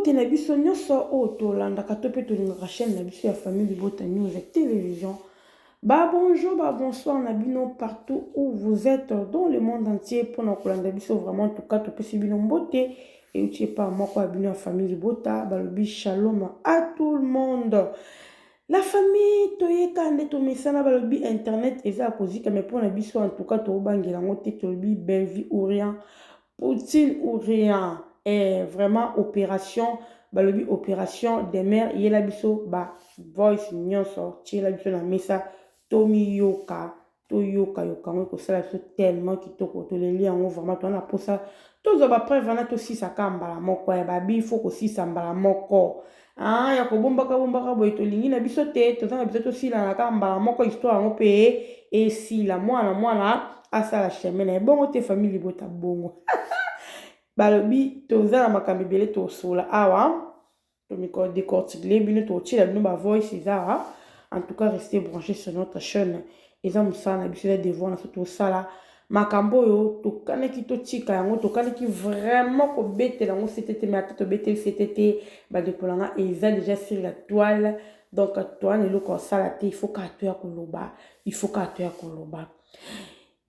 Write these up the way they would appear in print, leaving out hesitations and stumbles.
Mbote na biso nyonso oyo tolandaka to mpe tolingaka chaîne na biso ya famille Libota News Télévision. Ba bonjour, ba bonsoir na bino partout où vous êtes dans le monde entier mpona kolanda biso vraiment en tout cas topesi bino mbote euti epa moko ya bino ya famille Libota balobi shalom à tout le monde. La famille toyeka nde tomesana balobi internet eza ya kozika mais mpona biso en tout cas tobangela yango te tolobi Bellevue ou rien Poutine ou rien eh, vraiment opération balobi opération des mères yela biso ba voice nyonso tiela biso na mesa tomiyoka toyoka yoka yango ekosala biso tellement kitoko toleli yango vraiment toza na mposa tozwa bapreuve wana tosisaka mbala moko ya babi fo kosisa mbala moko ah, ya kobombaka bombaka boye tolingi na biso te toza na biso tosilana kaka mbala moko histoire yango mpe esila mwana mwana asala chemin na ye bongo te famille libota bongo balobi toza na makambo ebele tosola awa tomiko décortiquer bino tokotiela bino ba voice eza awa en tout cas restez branché sur notre chaîne eza mosala na biso eza devoir na biso tosala makambo oyo tokanaki totika yango tokanaki vraiment kobetela yango sete te mais ata tobeteli sete te bandeko na nga eza déjà sur la toile donc toa na eloko kosala te il faut kaka toya koloba il faut kaka toya koloba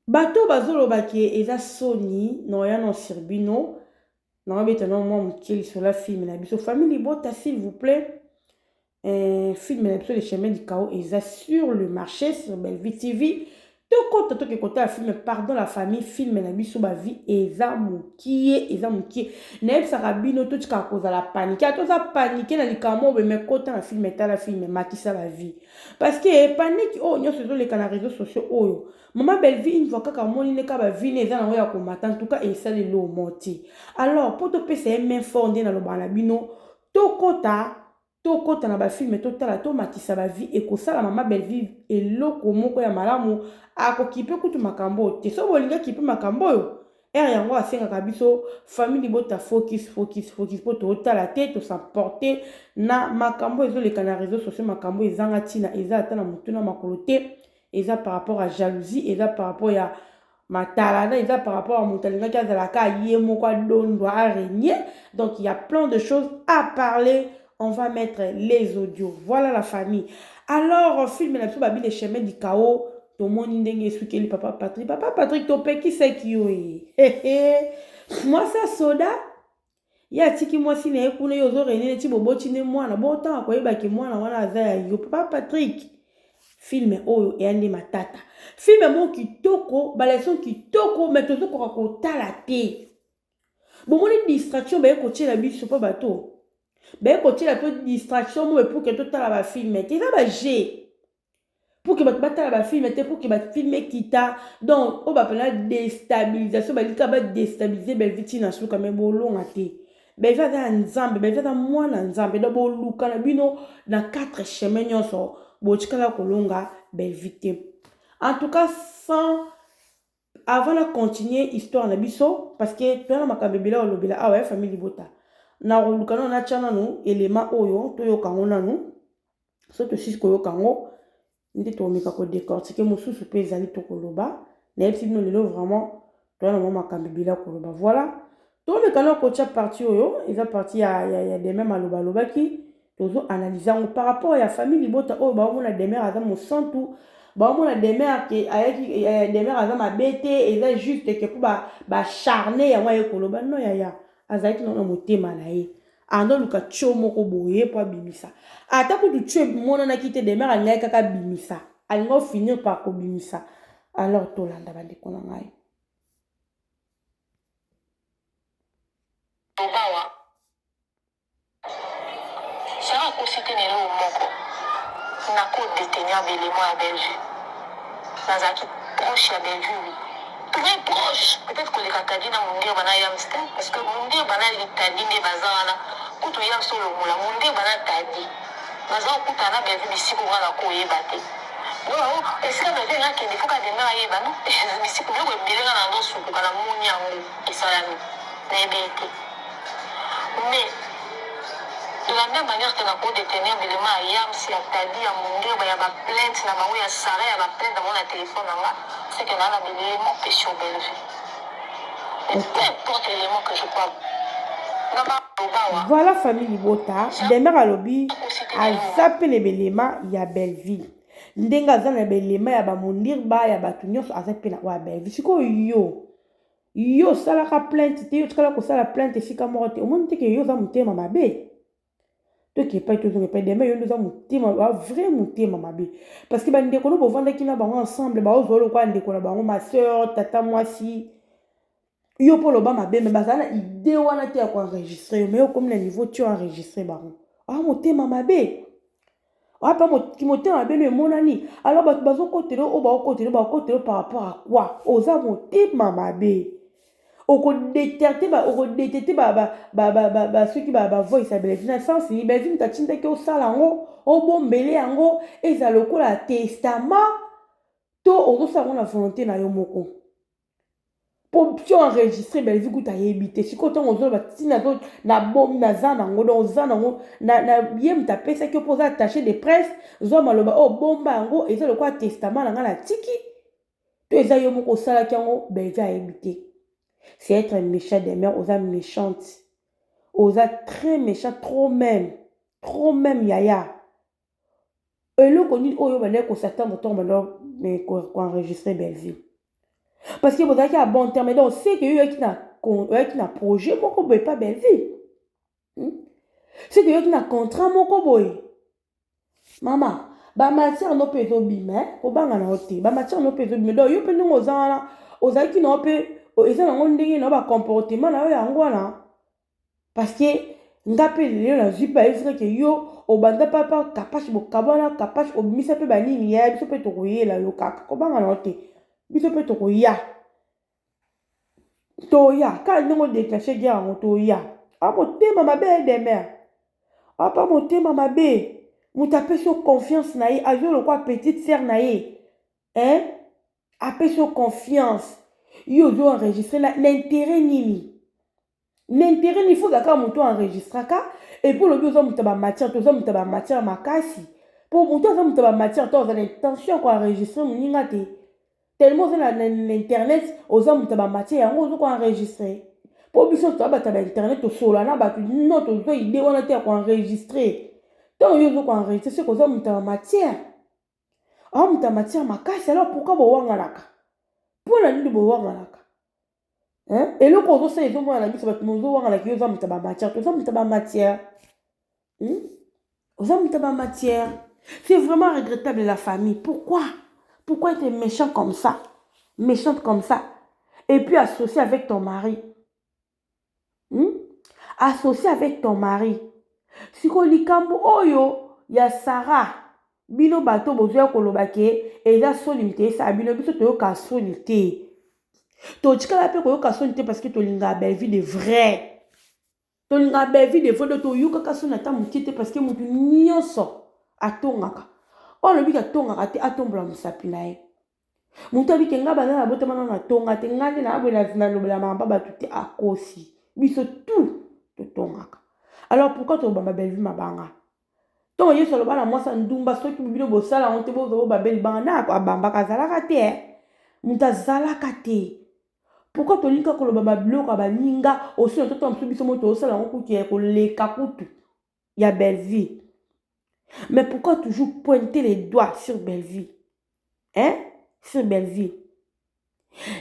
bato bazoloba ke eza soni na oya na sur bino naobeta na mwa moke lisolo ya film na biso famille libota s'il vous plaît. Film na biso Le Chemin du Chaos eza sur le marché sur Bellevue TV. Tokota toke kotala film pardon la famille film na biso ba vie eza mokie eza mokie nayebisaka bino totikaka kozala panique ata oza panique na likambo oyo me kota na film etala film matisa ba vie parce que panique oyo nyonso ezoleka na réseaux sociaux oyo mama Bellevue une fois kaka omoni nde kaka ba vie ne eza nango ya komata en tout cas esali eloko te. Alors mpo topesa ye main fort nde nalobaka na bino tokota tokota na bafilm totala tomatisa bavie ekosala mama Bellevue eloko moko ya malamu akoki mpe kutu makambo oyo te so bolingi akipe makambo oyo ere yango asengaka biso famille libota focus focus focus mpo totala te tosamporte na makambo ezoleka na réseau sociaux makambo ezanga ntina eza ata na motu na makolo te eza par rapport à jalousie eza par rapport ya matalana eza par rapport à moto alingaki azalaka ye moko adondwa arégner. Donc il y a plein de choses à parler, on va mettre les audios. Voilà la famille. Alors film na biso babi Le Chemin du Chaos tomoni ndenge esukeli papa Patrick. Papa Patrick topekisaki yo ye mwasi asoda ye atiki mwasi na ye kuna ye ozorene neti boboti nde mwana botanga koyebaki mwana wana aza ya yo papa Patrick. Film oyo eya nde matata film moko kitoko baleçon kitoko mais tozokoka kotala te bomoni distraction baye kotiela biso mpo bato baye kotiela to distraction mo pour que totala bafilm te eza baje pour que bato batala bafilm te pour que bafilm ekita. Donc oyo bapela déstabilisation balika badéstabiliser Bellevue ntina suka mais bolonga te. Bellevue aza ya Nzambe, Bellevue aza mwana Nzambe. Donc boluka na bino na quatre chemin nyonso botikala kolonga Bellevue te. En tout cas, sans avant na continuer histoire na biso parce que toya na makambo ebele olobela awa ya famille libota na koluka nano natya nanu elema oyo toyoka yango nanu so tosisi koyoka yango nde tokomeka kodécortiquer mosusu mpe ezali tokoloba nayebisi bino lelo vraiment toya na mwa makambo ebele ya koloba. Voilà, tomeka na kotya partie oyo eza partie ya Demer maloba alobaki tozoanalyser yango par rapport ya famille libota oyo baomona Demer aza mosantu baomona Demer ke ayaki Demer aza mabe te eza juste ke mpo bacharne yango aye koloba no yaya azalaki nano na motema na ye andoluka tio moko boye mpo abimisa ata kutu tio emonanaki te Demer alingaki kaka abimisa alingi ofinir par kobimisa. Alors tolanda bandeko na ngai. Obawa Sara akosi te na eloko moko nakodétenir baélément ya Bellevue nazalaki proche ya Bellevue, oui, très proche, peut-être koleka Tadi na Mundirba na Yams te parce que Mundirba na Tadi nde baza wana kutu Yams olongola Mundirba na Tadi baza kokutana na Bellevue bisika nga na koyeba te donc esika Bellevue nga akende foka Demer ayeba no bisika biloko ebele nga na ndosukuka na moni yango esalami nayebi te. Mais de la même manière que nakodétenir bilema ya Yams ya Tadi ya Mundirba ya baplainte na bango ya Sara ya baplainte na bango na telefone na nga, c'est que naa na bilément mpe sur Bellevue. Et peu importe l'élément que je crois na ba Voilà famille libota, Demeure alobi aza pe na belema ya Belleville. Ndenge aza na belema ya ba Mundirba ya bato nyonso aza pe na oyo ya Belleville. Sikoyo yo yo osalaka plainte te, yo otikala kosala plainte esika moko te. Omoni te ke yo oza motema mabe? Toke epai tozonga epai Demeure, yo nde oza motema ba vrai motema mabe. Parce que bandeko no bovandaki na bango ensemble, baozwa lokola ndeko na bango, ma sœur, tata mwasi. Yo mpo oloba mabe me bazala na idée wana te ya koenregistre yo, me yo okomi na niveau ti oenregistre bango. Ah, motema mabe apa motema mabe no emonani. Alors bato bazokotela oyo baokotela bakotela par rapport à quoi? Oza motema mabe, okodetecte okodetecte soki bavoice ya Bellevue na sens nini? Bellevue moto atindaki osala yango, obombele yango ezala lokola testament, to ozosala yango na volonté na yo moko po ti enregistre Bellevue kuta ayebi te. Sikoyo ntango ozoloba ntina na bomi naza nango, donc oza nango na ye moto apesaki yo mpo oza attaché de presse. Zwa maloba oyo, bomba yango, eza lokola testament na ngai natiki, to eza yo moko osalaki yango, Bellevue ayebi te. C'est être méchant. Demeure, oza méchante, oza très méchant, trop même, trop même. Yaya, eloko nini oyo bandaki kos'attendre ntango banda koenregistre Bellevue? Parce que bozalaki à bon terme, donc c'est que yo oyaki na projet moko boye pa Bellevue, C'est que oyaki na contrat moko boye. Mama, bamatière no mpe ezobima, kobanga na yo te, bamatière no mpe ezobima. Donc yo mpe ndenge oza wana, ozalaki na yo mpe eza nango ndenge na yo, bacomportement na yo yango wana. Parce que nga mpe lelo nazwi mpe bayebisi ke yo obanda papa Kapache, bokabwana Kapache, obimisa mpe banini ya biso mpe tokoyela yo kaka. Kobanga na yo te, biso mpe tokoya, toya kaka ndenge odéclenche guerre yango, toya. A motema mabe, Demeure, apa motema mabe. Moto apesi yo confiance na ye, azwi lokwa petite sœur na ye, hein? Apesi yo confiance, yo ozo enregistre na intérêt nini? Na intérêt nini? Faut kaka moto enregistraka. Et puis olobi oza moto ya bamatière, toza moto ya bamatière makasi, mpo moto aza moto ya bamatière to aza na intention ya koenregistre moninga te. Tellement oza na internet, oza moto ya bamatière, yango oza koenregistre. Mpo biso toza bato ya bainternet, tosola na bato, no tozwa idée wana te ya koenregistre. Ntango yo oza koenregistre, soki oza moto ya bamatière, awa moto ya matière makasi, alors pourquoi bowanganaka? Mpo na nini bowanganaka? Eloko ozosala ezomona na biso bato mozowanganaka. Yo oza moto ya bamatière, toza moto ya bamatière, Oza moto ya bamatière. C'est vraiment regrettable, la famille. Pourquoi, pourquoi être méchant comme ça, méchante comme ça, et puis associé avec ton mari, Associé avec ton mari. Sikoyo likambo oyo ya Sara, bino bato bozoya koloba ke eza soni te, esala bino. Biso toyoka soni te, totikala mpe koyoka soni te, parce que tolingaka Bellevue de vrai, tolingaka Bellevue de vrai. Donc toyokaka soni ata moke te, parce que motu nyonso atongaka. Oyo alobiki atongaka te, atombola mosapi na ye. Moto abiki nga banda na botama nano atonga te, nga nde naboye nalobela mamba bato te, akosi. Biso tout totongaka. Alors pourquoi tobamba Bellevue mabanga? Ntongo Yesu aloba na mwasi ndumba, soki bino bosala yango te, bozwa bobambe libanga na abambaka, azalaka te, moto azalaka te. Pourquoi tolingi koloba babiloko ya baninga osi na toto mosusu? Biso mo tozosala yango kutu ya koleka kutu ya Bellevue. Mais pourquoi toujours pointer les doigts sur Bellevue, hein, sur Bellevue?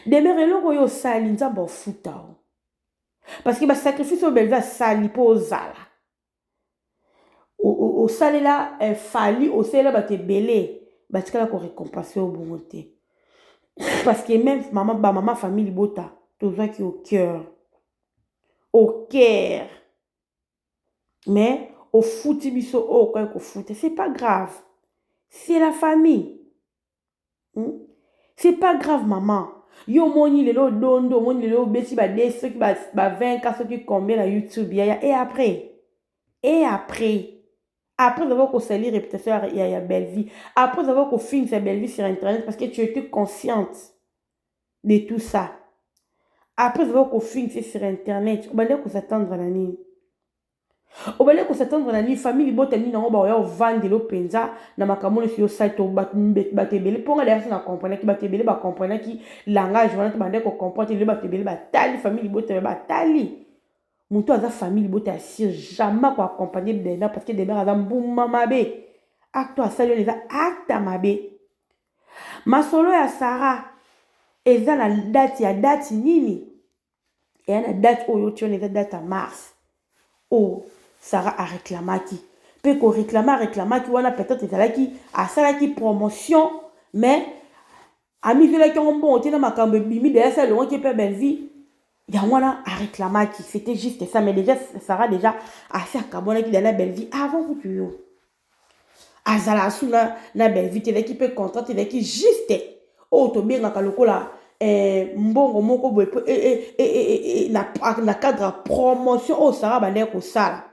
Demeure, eloko oyo osali, Nzambe afuta o, parce que basacrifice oyo Bellevue asali mpo ozala, osalela Fally, osalela bato ebele, batikala korécompense oyo bongo te. Parce que même mama, bamama famille libota, tozwaki au cœur, au cœur, mais ofuti biso oyo okoki kofuta. C'est pas grave, c'est la famille, C'est pas grave, maman. Yo omoni lelo odondo, omoni lelo obeti bade soki ba 20 ka soki combien na YouTube, yaya. Et après, et après, après avoir kosali réputation ya Bellevue, après avoir kofingisa Bellevue sur internet, parce que tu étais consciente de tout ça, après avoir kofingisa sur internet, obandaki kos'attendre na nini? Obali kos'attendre na nini? Famille libota nini yango baoya ovandela mpenza na makambo nyonso yosali? To bato ebele mponga deya so na comprenaki, bato ebele bacomprenaki langage wana to bandaki kocomprendre te. Lelo bato ebele batali famille libota, batali. Moto aza famille libota ya sir jamais ko accompagner Demeure parce que Demeure aza mbuma mabe. Acte asali wana eza acte mabe. Masolo ya Sarah eza na date ya date nini? Eya na date oyo otie wana eza date ya mars oyo Sarah areklamaki mpe koreklame areklamaki wana peut-être ezalaki asalaki promotion mais amizwelaki yango mbongo te na makambo ebimi deja asi alongwaki epai Bellevue yango wana areklamaki c'était juste ça mais déjà Sarah déjà asi akabwanaki deja na Bellevue avant kutu yo azala su na, na Bellevue te ezalaki mpe contrat te ezalaki juste oyo tobengaka lokola eh, mbongo moko boye po eh, eh, eh, eh, na, na cadre ya promotion oyo Sarah abandaki kosala.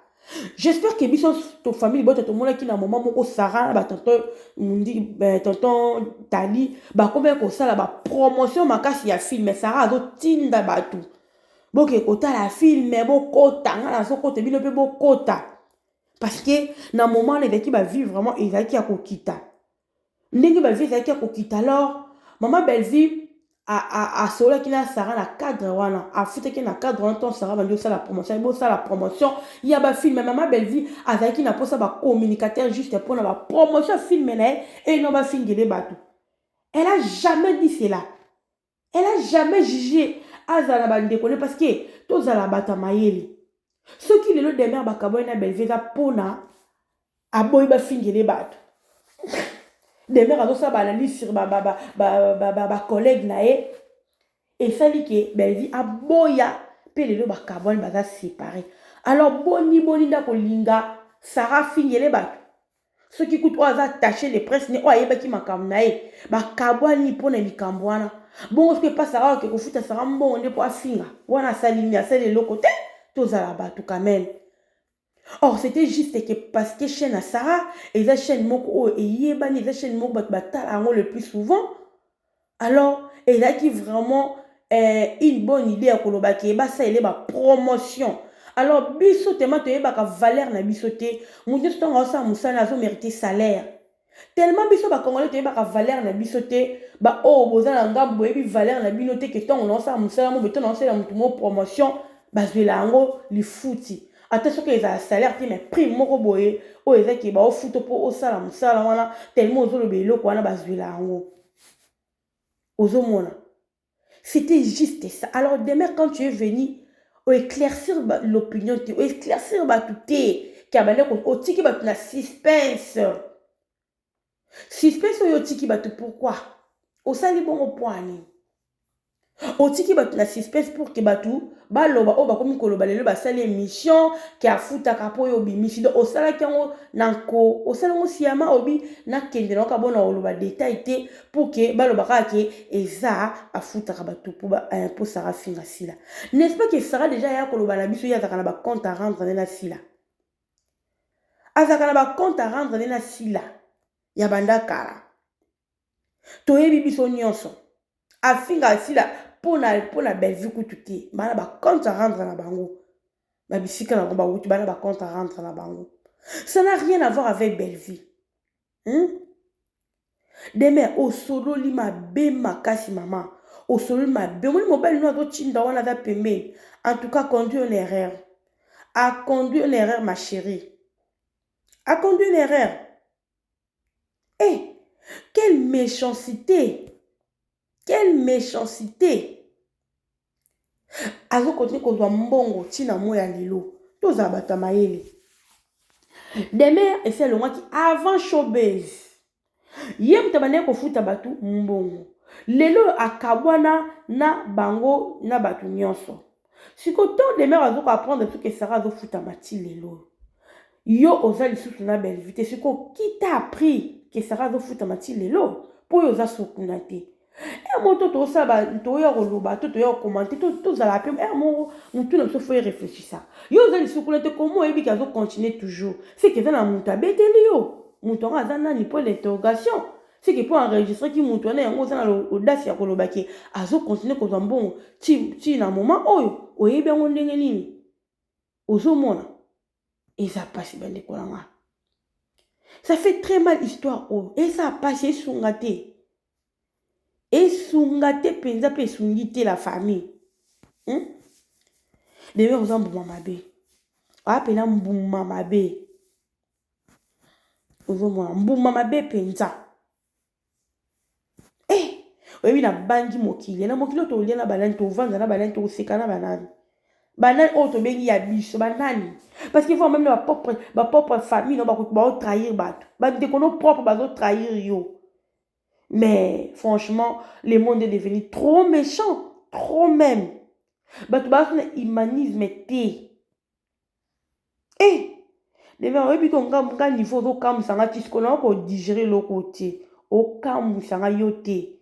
J'espère que biso to famille libota tomonaki na moment moko Sarah na ba tonton Mundi eh, tonton Tali bakomaki kosala ba promotion makasi ya film. Sarah azotinda bato boke kotala film, bokota, nga nazokota, bino mpe bokota, parce que na moment wana ezalaki ba vie vraiment ezalaki ya kokita ndenge ba vie ezalaki ya kokita. Alors mama Bellevue asololaki na Sarah na cadre wana, afutaki na cadre wana ntango Sarah bandi osala promotion, bosala promotion ya bafilme. Mama Bellevue azalaki na mposa bacommunicateur juste mpona bapromotion ya filme na ye eno bafingele bato. Elle a jamais dit cela, elle a jamais jugé azala na bandeko ne, parce que tozala bato ya mayele. Soki lelo Demeure bakaboyi na Bellevue eza mpona aboyi bafingele bato. Demeure azosala baanalyse sur bacollègue na ye, esali ke Bellevue aboya mpe lelo bakabwani, baza séparé. Alors boni boni nde akolinga Sarah afingele bato? Soki kutu oyo aza attaché de presse ne oyo ayebaki makambo na ye, bakabwani mpona likambo wana. Bongo soki epa Sara oke kofuta Sara mbongo nde mpo afinga wana, asali nini? Asali eloko te. Tozala bato quand même. Or c'était juste que parce que chaîne ya Sarah eza chaîne moko oyo eyebani, eza chaîne moko bato batala yango le plus souvent, alors ezalaki vraiment une bonne idée ya koloba ke basalele bapromotion. Alors biso tema toyebaka valeur na biso te. Moto nyonso ntango aosala mosala azomérite salaire. Tellement biso bacongolais toyebaka valeur na biso te. Baoyo boza na ngambo boyebi valeur na bino te, ke ntango naosala mosala mo boye to naosala motu mo promotion, bazwela yango lifuti, ata soki ezala salaire te, mais prime moko boye oyo ezaki baofuta mpo osala mosala wana. Tellement ozoloba eloko wana, bazwela yango. Ozomona, c'était juste ça. Alors demain, quand tu es venu oéclaircir l'opinion te, oéclaircir bato te ke abande otiki bato na suspense. Suspense oyo otiki bato, pourquoi osali bongo? Po nini otiki bato na suspense? Pour ke bato baloba oyo bakomi koloba lelo, basali émission ke afutaka mpo oyo obimisi. Donc osalaki yango na nko, osali yango siama, obi nakende na oka bona oloba détail te pour ke baloba kaka ke eza afutaka bato mpo Sara finga Sila. N'est-ce pas ke Sara déjà aya koloba na biso, ye azalaka na bacompte à rendre nde na Sila, azalaka na bacompte à rendre nde na Sila ya banda kala. Toyebi biso nyonso afinga Sila mpona Bellevue kutu te. Bana bacompte à rendre na bango, babisika na bango bawuti, bana bacompte à rendre na bango, ça n'a rien à voir avec Bellevue, Deme osololi mabe makasi, mama, osololi mabe. Omoni mobali no azotinda wana, aza pembeni. En tout cas, conduit une erreur, a conduit une erreur, ma chérie, a conduit une erreur. Eh, quelle méchanceté, quelle méchanceté! Azokontinue kozwa mbongo ntina mo ya lelo. Tozala bato ya mayele. Demer esi alongwaki avant showbase, ye moto abandaki kofuta bato mbongo. Lelo akabwana na bango na bato nyonso. Sikoyo to Demer azoka apprendre soki Sara azofutama ti lelo, yo oza lisusu na Bellevue te. Sikoyo qui t'a appris ke Sara azofutama ti lelo? Mpo oyo oza sokuna te. Ere moko to tosala, toya koloba to toya kocommenter, tozala mpe ere moko motu na biso fo erefléchisa. Yo oza lisusu kuna te, komo oyebi ke azocontinue toujours? Seke eza na moto abeteli yo. Moto yango aza nani? Point d'interrogation. Seke mpo enregistreki moto wana, yango oza na audace ya koloba ke azocontinue kozwa mbongo ti na moment oyo. Oyebi yango ndenge nini? Ozomona, eza mpasi, bandeko na nga. Ça fait très mal, histoire oyo eza mpasi. Esunga te, esunga te mpenza, mpe esungi te la famille, Demeure oza mbuma mabe. Oya pena mbuma mabe. Ozomona mbuma mabe penza. Eh, oyebi na bangi mokili. Na mokili oyo tolia na banani, tovanda na banani, toseka na banani. Banani oyo tobengi ya biso, banani. Parce que même na ba propre famille no bakoki bao trahir bato. Bandeko no propre bazo trahir yo. Mais franchement, le monde est devenu trop méchant, trop même. Bato baza na humanisme te. Eh, deme oyebi ko nga nga niveau ozokamwisa nga ti sikoyo na kodigere eloko te. Okamwisa nga yo te.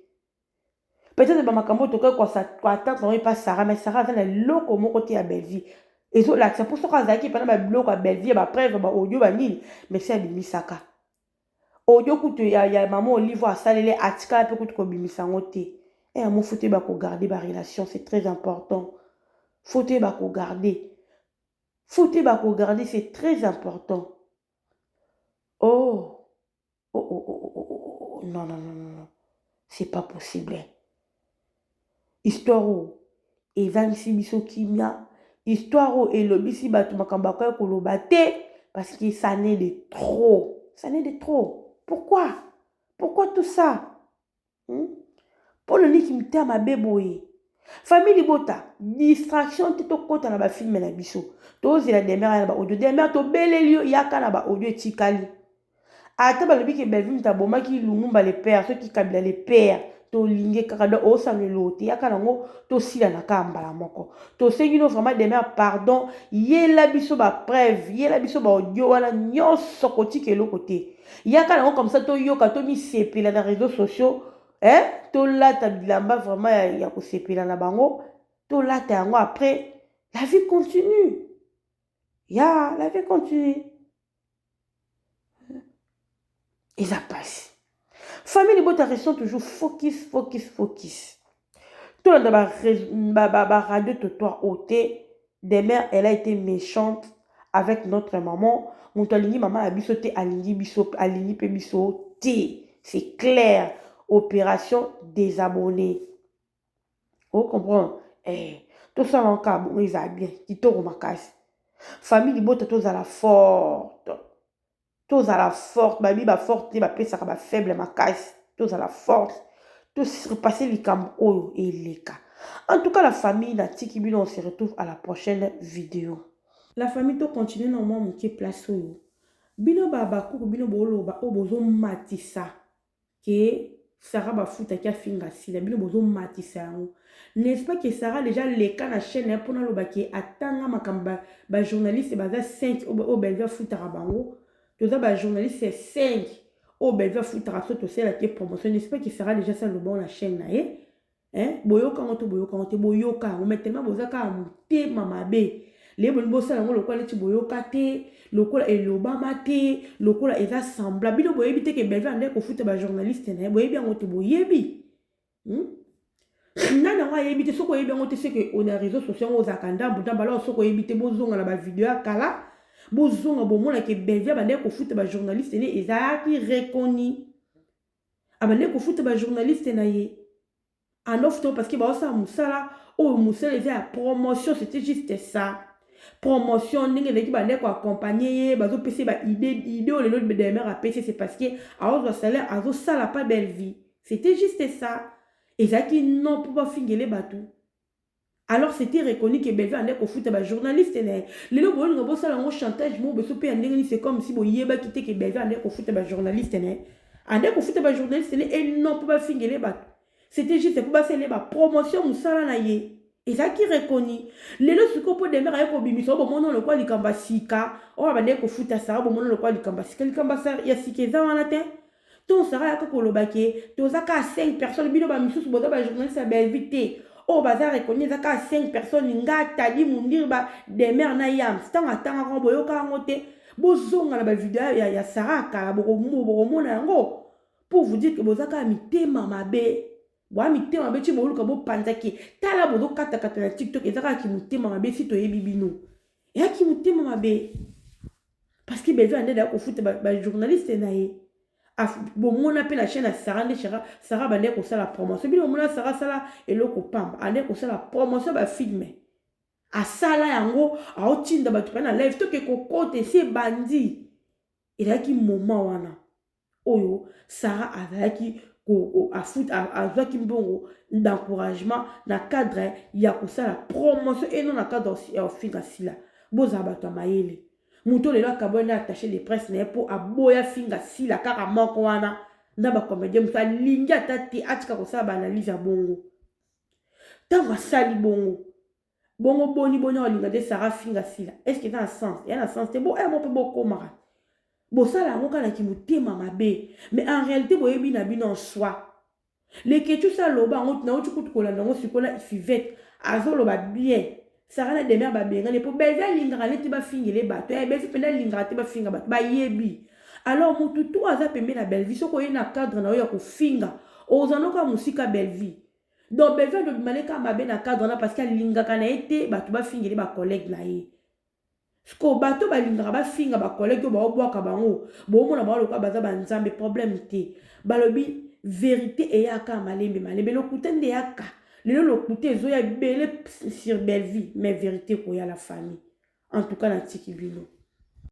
Peut-être ba makambo tokoki koattendre yango epa Sarah, mais Sarah aza na eloko moko te ya Bellevue. Ezolakisa mpo soki azalaki epa na babiloko ya Bellevue ya bapreuve ba audio banini, mais si abimisaka. Audio kutu ya, ya mama Olive asaleli atikala mpe kutu kobimisa yango te. Eh, yango faut toyeba kogarder ba relation, c'est très important. Faut toyeba kogarder. Faut toyeba kogarder, c'est très important. Oh, oh, oh, oh, oh, oh, oh. Non, non, non, non, non. C'est pas possible. Histoire oyo ezangisi biso kimia. Histoire oyo elobisi bato makambo bakoki koloba te parce que ça n'est de trop. Ça n'est de trop. Pourquoi? Pourquoi tout ça? Mpo nini motema mabe boye? Famille libota, distraction te, tokɔta na bafilme na biso. Tozela Demeure ya na baaudio. Demeure, tobeleli yo, yaka na baaudio etikali. Ata balobi ke Bellevue moto abomaki Lumumba le père, soki Kabila le père, tolingi kaka donc osala eloko te, yaka nango tosila na kaka mbala moko. Tosengi no vraiment Demeure pardon, yela biso bapreuve, yela biso baaudio wana nyonso, kotika eloko te, yaka nango comme ça toyoka, tomisepela na réseaux sociaux, eh? Tolata bilamba vraiment ya kosepela na bango, tolata yango. Après, la vie continue ya, la vie continue. Eza pasi. Famille libota, restons toujours focus, focus, focus. Tolanda baradio trottoir oyo te. Demeure, elle a été méchante avec notre maman. Moto alingi mama na biso te, alingi biso, alingi mpe biso te, c'est clair. Opération désabonné, ocomprendre? Eh, tosala kaka bongo, ezala bien, kitoko makasi. Famille libota, tozala forte, tozala forte. Babi baforte te, bapesaka bafaible makasi. Tozala forte, tosurpasse likambo oyo eleka. En tout cas, la famille, natiki bino, on se retrouve à la prochaine vidéo. La famille, tocontinue na mwa moke place oyo. Bino babakuku, bino boloba oyo bozomatisa ke Sara bafutaki afinga Sila, bino bozomatisa yango, n'est-ce pas que Sara déjà leka na chaîne ya mpona aloba ke atanga makambo bajournaliste baza 5 oyo Bellevue afutaka bango. Toza bajournaliste 5 oyo Bellevue afutaka so tosalaki promotion, n'est-ce pas que Sara déjà saloba na chaîne na ye? Hein? Boyoka yango to boyoka yango te? Boyoka yango, mais tellement boza kaka motema mabe, leye bolingi bosala yango lokola neti boyoka te, lokola elobama te, lokola eza semblant. Bino boyebi te ke Bellevue ande kofuta bajournaliste na ye? Boyebi yango te? Boyebi, Nani yango ayebi te? Soki oyebi yango te, seke na réseau sociaux yango ozalaka ndambu ndambu. Alors soki oyebi te, bozonga na bavideo ya kala, bozonga bomona ke Bellevue abandaki kofuta bajournaliste ne. Ezalaki reconnu, abandaki kofuta bajournaliste na ye anofuta parce que baosala mosala oyo, mosala eza ya promotion. C'était juste ça, promotion. Ndenge ezalaki, bandeki koaccompagne ye, bazopesa ye baidée. Idée oyo lelo Demeure apesi, c'est parce que aozwa salaire, azosala pa Bellevue. C'était juste ça. Ezalaki non mpo bafingele bato. Alors c'était reconnu que Bellevue ande kofuta bajournaliste na ye. Lelo boyolinga bosala yango chantage moko beso mpe ya ndenge nini? C'est comme si boyebaki te ke Bellevue ande kofuta bajournaliste na ye, ande kofuta bajournaliste na ye, et non mpo bafingele bato. C'était juste mpo basala ye bapromotion, mosala na ye ezalaki reconnu. Lelo sikoyo mpo Demeure aye kobimisa oyo, bomona lokola likambo ya sika oyo abandeki kofuta Sara. Bomona lokola likambo ya sika. Likambo ya sika eza wana te. To Sara yaka koloba ke toza kaka 5 personnes, bino bamisusu boza bajournaliste ya Bellevue te, oyo baza reconnu eza kaka 5 personnes: nga, Tadi Mundir, ba Demeure na Yams. Ntango atangaka, boyoka yango te? Bozonga na bavideo ya Sara ya kala, bokomona yango. Pour vous dire que boza kaka mitema mabe, boya mitema mabe ti boluka bopanzaki. Tala, bozokatakata na TikTok, eza kaka motema mabe. Si toyebi bino, eyaki motema mabe parce que Bellevue ande daya kofuta bajournaliste na ye. Bomona mpe na chaîne ya Sara nde Sara bandeki kosala promotion. Bino bomona Sara asala eloko pamba, andeki kosala promotion bafilme. Asala yango aotinda bato mpe na live toke kokota esi ebandi. Ezalaki moment wana oyo Sarah azalaki azwaki mbongo d'encouragement na cadre ya kosala promotion eno na cadre ya kofinga Sila. Bozala bato ya mayele. Moto lelo akabwani na attaché de presse na ye mpo aboya finga Sila kaka moko wana na bacomédien mosusu alingi ata te atika kosala baanalyse ya bongo. Ntango asali bongo bongo boni boni alinga nde Sarah finga Sila, est ce que eza na sens? Eya na sens te. Bo mo mpe bokomaka bosala yango kaka na kimotema mabe, mais en réalité boyebi na bino en soi. Leketchu sa aloba yango, nauti kutu kolanda yango sikoyo na Fivete azoloba bien. Sarah na Demer babengani mpo Belvi alingaka neti bafingele bato. Belvi mpenza alingaka te bafinga bato, bayebi. Alors motu tu aza pembe na Belvi, soki oye na cadre na yo ya kofinga, ozwa noka mosika Belvi. Donc Belvi andobima ne kaka mabe na cadre wana parce que alingaka na ye te bato bafingele bacollègue na ye. Siko bato balingaka bafinga bacollègue oyo baobwaka bango, boomona bango lokola baza banzambe. Problème te, balobi vérité eyaka malembe malembe, lokuta nde eyaka lelo. Lokuta ezoya ebele sur Bellevie, mais vérité ekoya. La famille, en tout cas natiki bino.